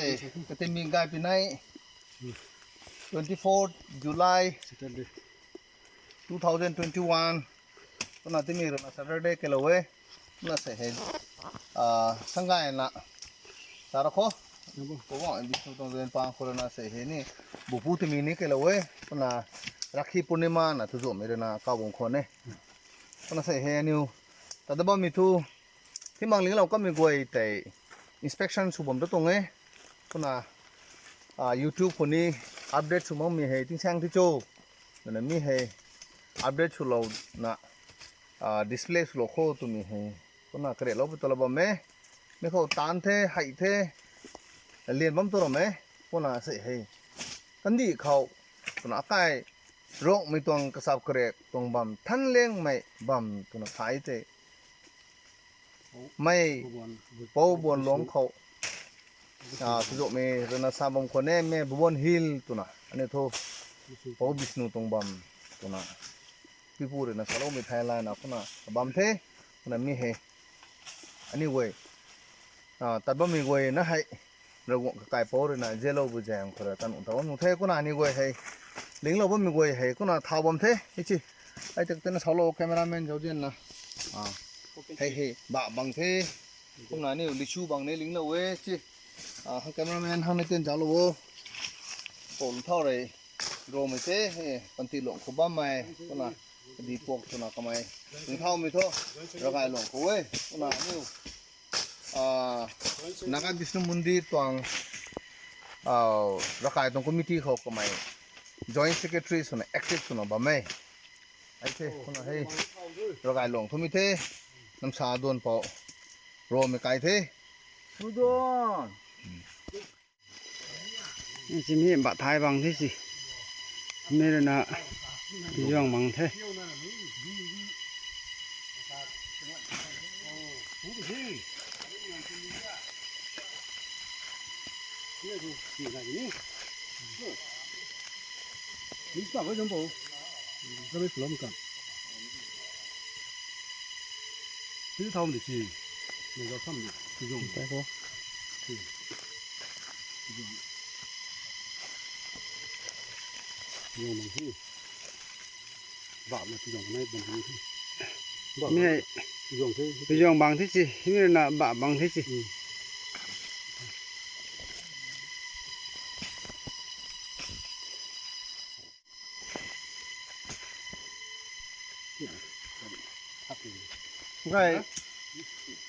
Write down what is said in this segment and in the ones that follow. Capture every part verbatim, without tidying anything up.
Katiming gay pinai, twenty fourth July two thousand twenty one. Kumna timi rana Saturday kelou e. Kumna sei hei, ah, sanggay na. Tara kho. Kuwang Vishnu tong zen pang khou rana sei hei ni. Bupu timi ni kelou e. Kumna Rakhi Purnima na tu zomei rana kawang khou ne. Kumna sei hei aniu. Tada bammei thu. Thimang linglou kamei guay tei inspection sw bam ta tuang e. Kumna, ah, YouTube khou ni update sw makmei hei tingsaeng ti cho. Nana mi hei update swlou na, ah, display swlou kho twmei hei. Kumna karehlou pu talou bam e. Mi khou tan the, hei the, lian bam tu ram e. Kumna sei hei. Kandih khou, kumna akai rongmei tuang kasap karek tuang bam, thanlengmei bam twna thai te. Mei, Pou Buan Long khou, ah, tuzomei rana sa bam khou ne, mei Bhuban Hill twna, aniu thu, Pou Vishnu tuang bam twna, pipu rui na saloumei thai lana kumna bam the, kumna mi hei. Aniu guay, ah, tat bammei guay na hei, Ravguangc kakaipou rui na zilou bu zaeng khou rui tan ung ta bam the, kumna aniu guay hei. Linglou bammei guay hei, kumna thau bam the, hei chi. Ai tak tena salou cameraman zauzian na. Ah, hei hei, ba bang the. Kumna aniu lichu bang ni linglou e chi. Ah, hang cameraman hang ni ten zauclou o. Pom thau rei. Romei the, hei, panti luang khou bammei, kumna, di puak twna kamei. Tingthaumei thu, Rakai luang khou e, kumna, aniu, ah, Naga Vishnu Mandir tuang, ah, Rakai tuang committee khou kamei. Joint Secretary swna active swna bam e. Ai the, kumna hei. Rakai luang thumei the, namsa duan pou. Romei kai the. Sudon. Chimi bat thai bang the si. Mi rui na zuang bang the. Ni ta ko. Ni hei, zuang bang the si, mi rui na ba bang the si. Gai,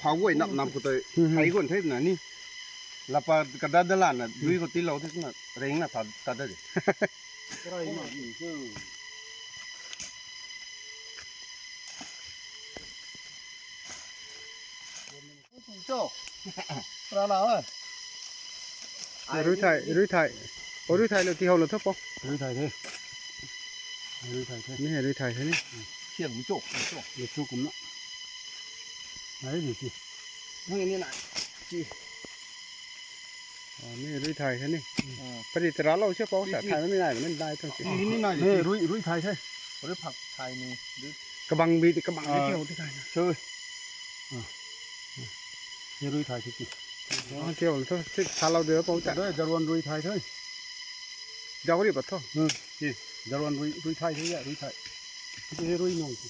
phau guay nap nap khou tei, hai guan the na ni. Lapa kada dalan na, dui khou tilou the na, reng na ta, ta da de. Cho. Ra la oi. Rui thai, rui thai. O rui thai lo ti hou lo tho po. Rui thai the. Rui thai the. Ni hai rui thai the ni. Siang mi cho, mi cho. Ni cho kum na. Nai ni ti. Nang ni nai. Ti. Ah, mi rui thai the ni. Pari tara lo se po sa thai mi nai, mi nai thang ti. Ni nai ni rui, rui thai the. Rui phak thai ni. Kabang bi ti, kabang bi ti hou ti thai na. Cho. Ni rui thai the ti. Tiau tho, sik salou de pou ta. Doi, Jarwan rui thai the. Jau ri ba tho. Hmm. Ti, Jarwan rui, rui thai the ya, rui thai. Ti rui nong ti.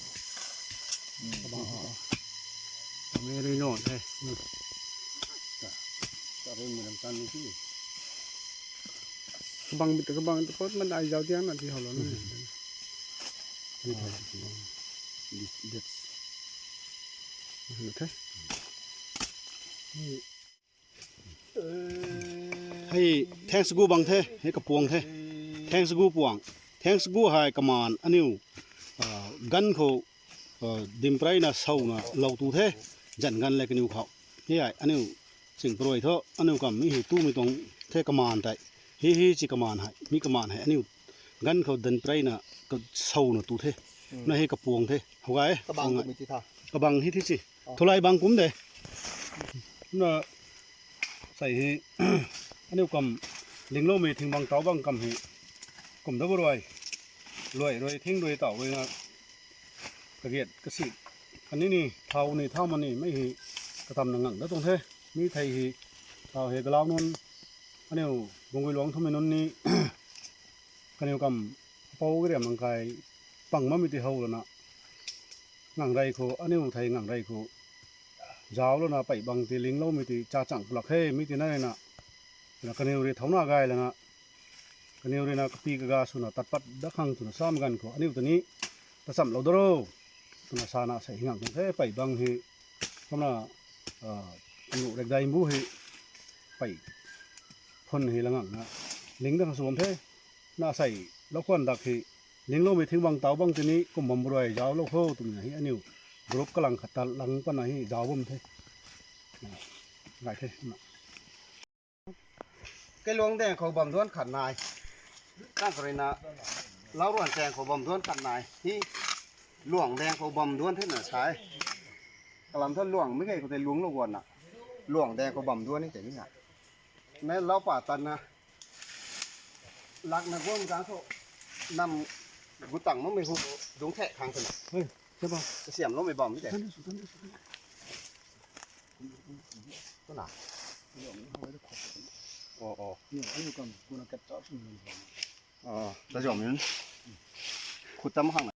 Hmm. Kabang. Me rui nong the. Hmm. Ta, ta rui mi lam tan ni ti. Kabang bit kabang tu pot man ai zau tiang na ti hou lo na. Hmm. Rui thai ti. This, that's. Okay. Hei, thanks gu bang the, hei kapuang the. Thanks gu puang. Thanks gu hei kaman aniu, ah, gan khou, ah, dim prei na sau na lou tu the. Zan gan le kaniw khou. Hei hei, aniu sing proi tho, aniu kam mi hei tu mi tuang the kaman tei. Hei hei chi kaman hei, mi kaman hei, aniu gan khou dim prei na ka sau na tu the. Hmm. Na hei kapuang the. Hou gay. Kabang mi ti tha. Kabang hei thi chi. Thulai bang kum de. Na, sei hei, aniu kam, lingloumei thing bang tau bang kam hei, kum da bu rui, luai rui, thing rui tau rui na, kariat, kasi, kani ni, thau ni, thau mani, mei hei, katam na ngang da tuang the, mi thei hei, thau hei, galau nunc, aniu Bungui Luang thumei nunc ni kaniw kam apou gariam nang kai pang mamei ti how lana, ngang rey khou, aniu thei ngang rey khou zauc lana pei bang ti lingloumei ti cha chang pulak he, mi ti na rui na, na kaniw rui thauna gay lana, kaniw rui na kapi kaga swna tat pat dat khang twna sam ganv khou aniu ta ni tachamlou da ro twna sana sei ngang tuang the. Pei bang hei kumna, ah, anu rek dai mbu hei pei phun hei la ngang na ling da khang sw bam the. Na sei lou khwan dak hei lingloumei thing bang tau bang tini kum bam bu rui zauclou kho twmei na hei aniu group kalang khat ta lang pana hei zauc bam the. Gay the na. Kailuang daeng khou bam duan khat nai. Tang kha rui na, lau ruan chaeng khou bam duan khat nai. Hei, luang daeng khou bam duan the na sa e. Kalam thu luang mei kei khou tei lungclou guan na. Luang daeng khou bam duan ni tei ni na. Mei lau pa tan na. Lak na guang zang thu, nam gu tang makmei hu dungc the khang twna. Hei, kasiamloumei bam mei tei. Twna. Oh, oh. Oh, ta zauc min. Khut tam khang na.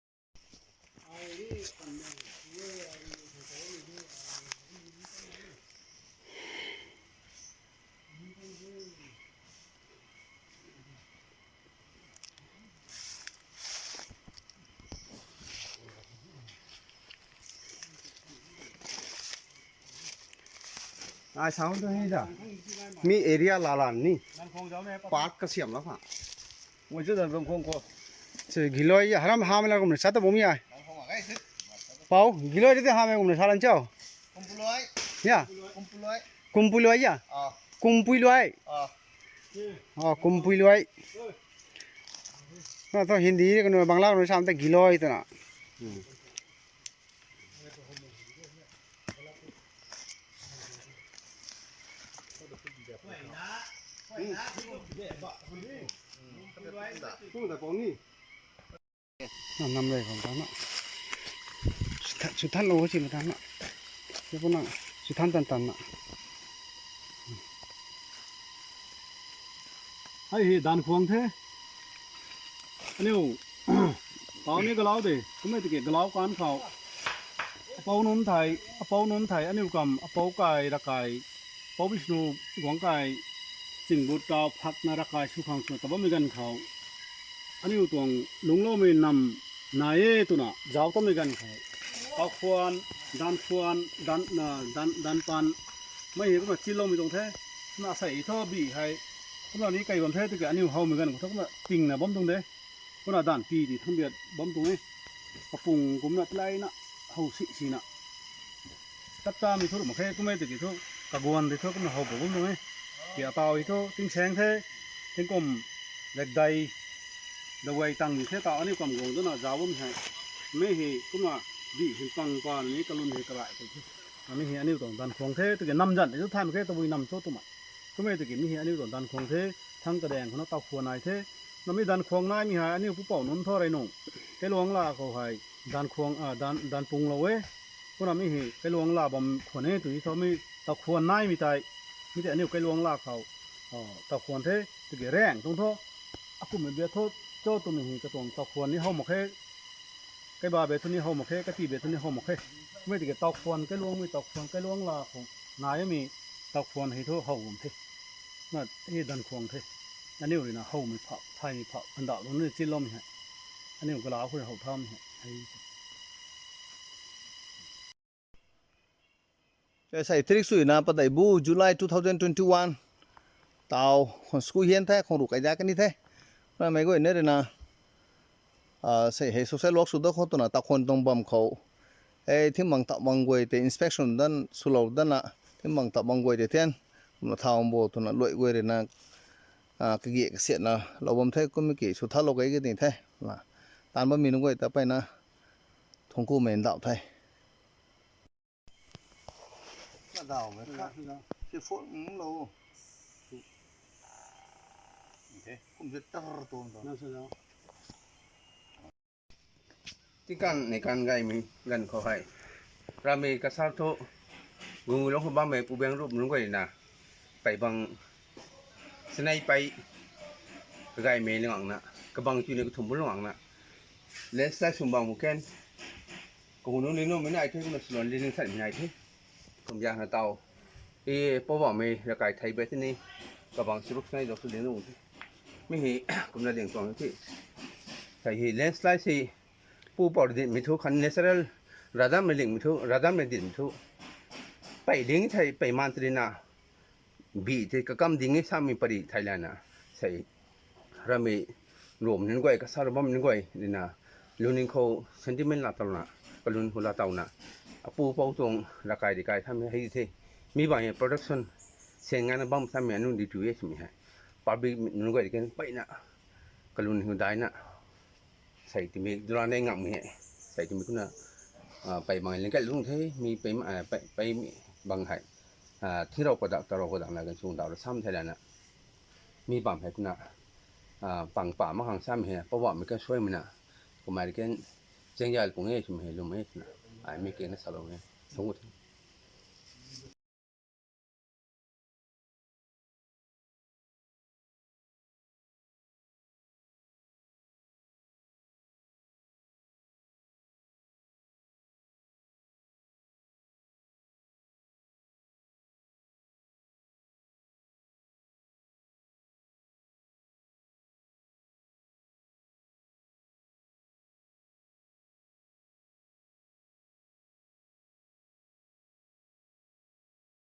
Ai sound tu hei da. Mi area lalan ni. Park kasiamlou kha. Moi chu dan bam khong ko. Che giloi ya haram ham la kum sa ta bom ya. Pau, giloi de ham kum sa lan chau. Ya. Kumpui luai ya. Kumpui luai. Ah, kumpui luai. Na to Hindi ni kanu Bangla kanu sam ta giloi twna. Na nam rei khou tan na. Suthan, suthan lou si ma tan na. Ye ko na suthan tan tan na. Hei hi dan khuang the. Aniu pau ni galau de, kumei tiki galau kan khou. Apou nunc thei, apou nunc thei, aniu kam, apou kai, rakai, apou Vishnu guang kai, ching but kau phakna rakai su khang swna ta bammei ganv khou. Aniu tuang lungcloumei nam nai e twna zauc tamei ganv khou. Kau khwan, dan khwan, dan, na, dan, dan pan. Mei hei kumna chiloumei tuang the. Kumna sei tho bi hei. Kumna ni kai bam the tiki aniu howmei ganv khou tho kumna tingna bam tuang de. Kumna dan pi di thang biat bam tuang e. Kapung kumna tilaina how si sina. Tap ta mi thu mak khe, kumei tiki thu, kaguan di thu, kumna how bam tuang e. Ki atau i thu, tingsaeng the, tingkum, lekdai, dawai tang di the, tau aniu kam guang duna zauc bam hei. Mi hei, kumna, di hei pang pa ni kalun hei karai tei the. Ami hei aniu tuang dan khuang the, tiki nam zan di thu thay mak khe, tabui nam cho twmei. Kumei tiki mi hei aniu tuang dan khuang the, thang kadaeng khou na tau khuan nai the. Nami dan khuang naimei hei, aniu pupouc nunc thu rei nung. Kailuang la khou hei, dan khuang, ah, dan, dan punglou e. Kumna mi hei, kailuang la bam khwan e tw thu mi tau khuan naimei tei. Mi tei aniu kailuang la khou, ah, tau khuan the, tiki rang tuang thu. Akummei biat thu, cho twmei hei katuang tau khuan ni how mak khe. Kaiba biat thu ni how mak khe, kati biat thu ni how mak khe. Kumei tiki tau khuan kailuangmei, tau khuan kailuang la khou naimei, tau khuan hei thu how bam the. Na hei dan khuang the. Aniu rui na howmei phau, thaymei phau, andauh lung ni chiloumei hei. Aniu galau khou how thamei hei. Sei tarik suina padeih bu July two thousand twenty-one. Tau khang school hian the, khang ru kai da kani the. Ramei guay ni rui na, ah, sei hei social work sw da khou twna tau khuan tuang bam khou. Hei thim bang tau bang guay tei inspection dan swlou dana, thim bang tau bang guay tei then. Kumna thau bo twna luai guay rui na, ah, kage kasiatna lou bam the, kummei ki sw thalou kai ka ding the. Na, taanv bammei nunc guay ta peyna thangc kumei ndauh the. Ka daw mei kha. Si phone ng lou. Okay. Kum si tar tuang tuang. Tingkang ni kan gaymei ganv khou hei. Ramei kasar thu. Gunglou khou bammei pu bang rup nunc guay na. Pei bang Chanei pei, kagaymei lungangna, kabang tuni kathumh bu lungangna, landslide sw bam mu kan, kahunung linungmei nai the, kumna swluan lining sanmei nai the. Kum zana taw, e, Poubauhmei ravkai thei be tini, kabang charuk chanei dou sw linung the. Mi hei, kumna ding tuang the. Sei hei landslide hei, pupouc dinmei thu khan natural, ravdammei lingmei thu, ravdammei dinmei thu, pei ling thei pei man tarina, bi the kakam ding e samei pari thei lana, sei, ramei, ruam nin guay, kasa ra bam nin guay rina, lungning khou sentiment laa towna, kalun hu laa towna, apupouc tuang ravkai rikai samei hei the, mi bang hei protection, sen ngaina bam samei anunc di tu e samei hei, public nunc guay di kan peyna, kalun hu daina, sei timi dura nei ngammei hei, sei timi kumna, pei bang ling kai lung the, mi pei, pei, pei bang hei, thingrou kadak, tarou kadak na kan sung daw ra sam thei lana, mi bam hei kumna, pang pa mak khang samei hei, Poubauhmei kan suaimei na, kumari kan, chengzal pung e swmei hei lwm e twna, ai mi kena salou e, thungc the.